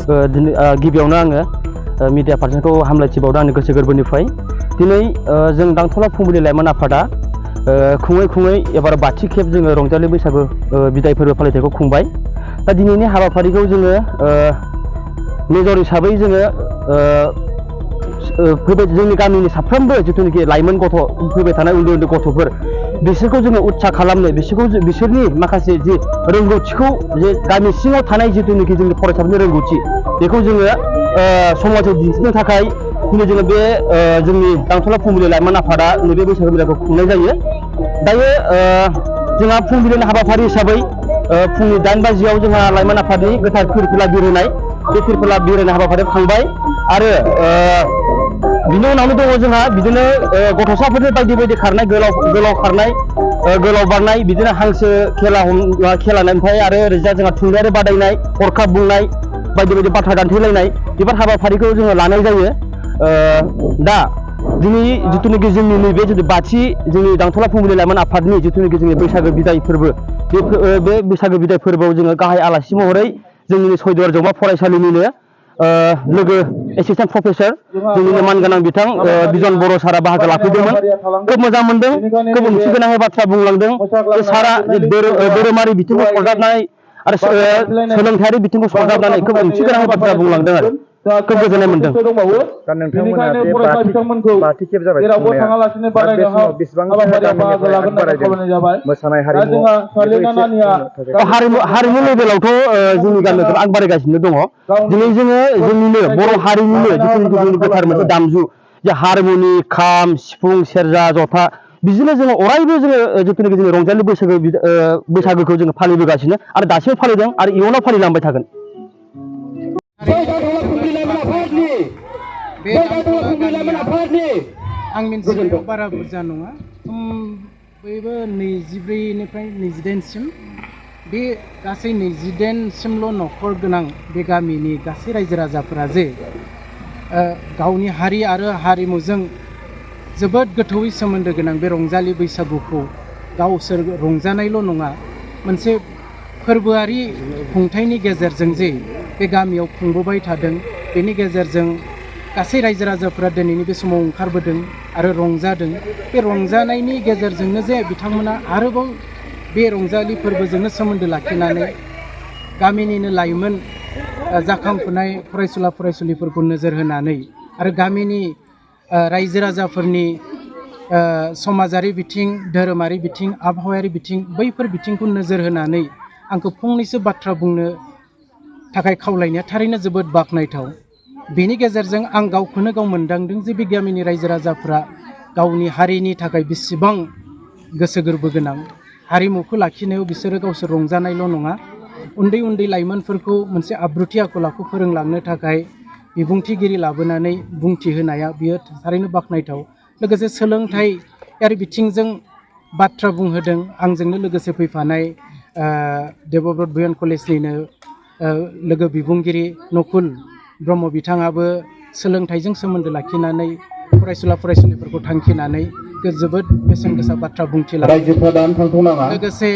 गिबियावनो आङो मिडिया पार्सनखौ हामलायथि बावदों आंनि गोसो गोरबोनिफ्राय। दिनै जों दांथला फुंबिलि लाइमोन आफादा खुङै खुङै एबार 5थि खेब जोङो रंजालि बैसागु बिदाय फोरबो फालिथायखौ खुंबाय। दा दिनैनि हाबाफारिखौ जोङो मेजर हिसाबै जोङो जोंनि गामिनि साफ्रोमबो जिथुनाखि लाइमोन गथ' फैबाय थानाय उन्दै उन्दै गथ'फोर बिसोरखौ जोङो उत्सा खालामनो बिसोरनि माखासे जि रोंगौथिखौ जे गामि सिङाव थानाय जिथुनाखि जोंनि फरायसाफोरनि रोंगौथि बेखौ जोङो समाजाव दिन्थिनो थाखाय दिनै जोङो बे जोंनि दांथला फुंबिलि लाइमोन आफादा नैबे बैसागु मेलाखौ खुंनाय जायो। दायो जोंहा फुंबिलिनि हाबाफारि हिसाबै फुंनि 8 बाजियाव जोंहा लाइमोन आफादनि गोथार फिरफिला बिरहोनाय बे फिरफिला बिरहोनाय हाबाफारिया थांबाय आरो बिनि उनावनो दङ जोंहा बिदिनो गथ'साफोरनि बायदि बायदि खारनाय गोलाव खारनाय गोलाव बारनाय बिदिनो हांसो खेलानाय ओमफ्राय आरो ओरैजा जोंहा थुनलाइयारि बादायनाय हरखाब बुंनाय बायदि बायदि बाथ्रा दान्थेलायनाय बेफोर हाबाफारिखौ जोङो लानाय जायो। दा दिनै जिथुनाखि जोंनि नैबे 5थि जोंनि दांथला फुंबिलि लाइमोन आफादनि जिथुनाखि जोंनि बैसागो बिदाय फोरबो बे बैसागो बिदाय फोरबोआव जोङो गाहाय आलासि महरै जोंनि सयदुवार जौमा फरायसालिनिनो लोगो एसिस्टेन्ट प्रफेसर जोंनिनो मानगोनां बिथां बिजन बर' सारा बाहागो लाफैदोंमोन। खोब मोजां मोनदों, खोब ओंथि गोनाङै बाथ्रा बुंलांदों। बे सारा धोरोमारि बिथिंखौ सरजाबनाय आरो सोलोंथायारि बिथिंखौ सरजाबनानै खोब ओंथि गोनां बाथ्रा बुंलांदों आरो खोब गोजोननाय मोनदों। दा नोंथांमोना बे 5थि खेब जाबाय खुंनाया, दा बे समाव बेसेबांसो गामिनिफ्राय आग बारायदों मोसानाय हारिमु लेभेलावथ' जोंनि गामियाव आग बारायगासिनो दङ। दिनै जोङो जोंनिनो बर' हारिनिनो जिथुनाखि जोंनि गोथार मोनसे दामजु जे हारमुनि, खाम, सिफुं, सेरजा, जथा बिदिनो जोङो अरायबो जोङो जिथुनाखि जोङो रंजालि बैसागोखौ जोङो फालिबोगासिनो आरो दासिमबो फालिदों आरो इयुनाव फालिलांबाय थागोन। आं मिन्थिनायाव बारा बुरजा नङा, बयबो 24निफ्राय 28सिम बे गासै 28सिमल' न'खर गोनां बे गामिनि गासै रायजो राजाफोरा जे गावनि हारि आरो हारिमुजों जोबोद गोथौयै सोमोन्दो गोनां बे रंजालि बैसागुखौ गावसोर रंजानायल' नङा, मोनसे फोरबोआरि खुंथायनि गेजेरजों जे बे गामियाव खुंबोबाय थादों, बेनि गेजेरजों गासै रायजो राजाफोरा दिनैनि बे समाव ओंखारबोदों आरो रंजादों। बे रंजानायनि गेजेरजोंनो जे बिथांमोना आरोबाव बे रंजालि फोरबोजोंनो सोमोन्दो लाखिनानै गामिनिनो लाइमोन जाखांफुनाय फरायसुला फरायसुलिफोरखौ नोजोर होनानै आरो गामिनि रायजो राजाफोरनि समाजारि बिथिं, धोरोमारि बिथिं, आबहावायारि बिथिं बैफोर बिथिंखौ नोजोर होनानै आंखौ फंनैसो बाथ्रा बुंनो थाखाय खावलायनाया थारैनो जोबोद बाख्नायथाव। बेनि गेजेरजों आं गावखौनो गाव मोनदांदों जे बे गामिनि रायजो राजाफ्रा गावनि हारिनि थाखाय बेसेबां गोसो गोरबो गोनां। हारिमुखौ लाखिनायाव बिसोरो गावसोर रंजानायल' नङा, उन्दै उन्दै लाइमोनफोरखौ मोनसे आब्रुथि आखल आखु फोरोंलांनो थाखाय बिबुंथिगिरि लाबोनानै बुंथि होनाया बियो थारैनो बाख्नायथाव। लोगोसे सोलोंथायारि बिथिंजों बाथ्रा बुंहोदों। आंजोंनो लोगोसे फैफानाय देबब्रत भिएन कलेजनिनो लोगो बिबुंगिरि नकुल ब्रह्म बिथाङाबो सोलोंथाइजों सोमोन्दो लाखिनानै फरायसुला फरायसुलिफोरखौ थांखिनानै जोबोद बेसेन गोसा बाथ्रा बुंथिलांदों। लोगोसे